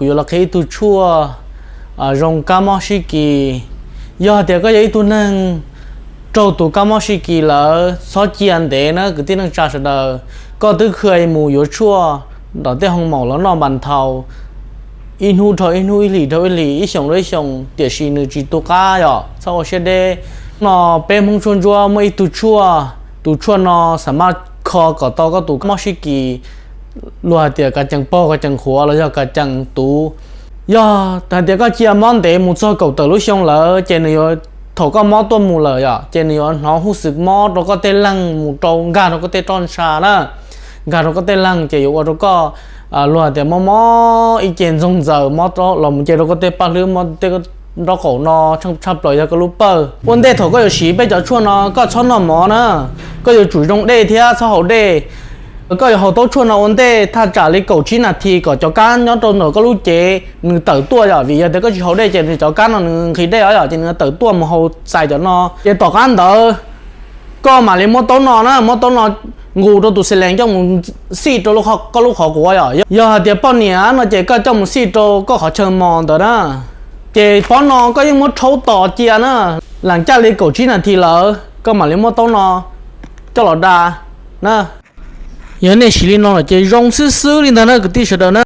Kuv yuav los qhia ib tug tshuaj zoo kab mob sib kis. Yog hais tias koj yog ib tug neeg raug tus kab mob sib kis lawm, txhob cia ntev na kwv tij neej tsa sawv daws. Koj twb khw mus yuav tshuaj nram tej hoo maum los noj npas nthaus, ib hnub dhau ib hnub, ib hlis dhau ib hlis, ib xyoos dhau ib xyoos, tiam sis nws tsis tu qab yom, txhob ua siab deb. No peb Hmoob tshuaj ntsuab muaj ib tug tshuaj, tus tshuaj no xam maj kho kom tau koj tus mob sib kis, luag hais tias kav cees paug, kav cees qhuav los yog kav cees tuv. Yog hais tias koj cia mob ntev mus txog kaum tawm lub xyoo lawm ces nws yuav, thaum koj mob tuaj mus lawm yom, ces nws yuav hnov huj xwm mob rau koj tej leeg mus rau nkag rau koj tej roj ntsha na, nkag rau koj tej leeg ces yuav ua rau koj luag tias mob mob ib ce ntxoog ntxaws, mob los mus nce rau koj tej paj hlwb, mob tej nraub qaum no, tshaj plaws yog koj lub pawj. Ua ntej thaum koj yuav siv peb cov tshuaj no koj txhob noj mov na, koj yuav tsum zoo dej thiab txhob haus dej. Koj yuav haus taub tshuaj no ua ntej thaj tsam li kaum tsib nas this kom cov kab nyob rau ntawm koj lub cev nws tawm tuaj yom, vim yog tias koj tsis haus dej ces nws cov kab no nws nqhis dej os yom, ces nws tawm tuaj mus haus txais cov no. Ces tom qab ntawd koj mam li muab taub no na, muab taub no nqus rau tus xis lees coj mus xij rau koj lub qhov quav yom. Yog hais tias poj niam no ces koj coj mus xij rau koj qhov chaw mos ntawd na. Ces pob no koj yeej muab rhaub tos cia na, lam caj li kaum tsib nas this lawm koj mam li muab taub no coj los da na. Yog nej siv li no lawm ces zoo xwb xwb li ntag na kwv tij sawv daws na.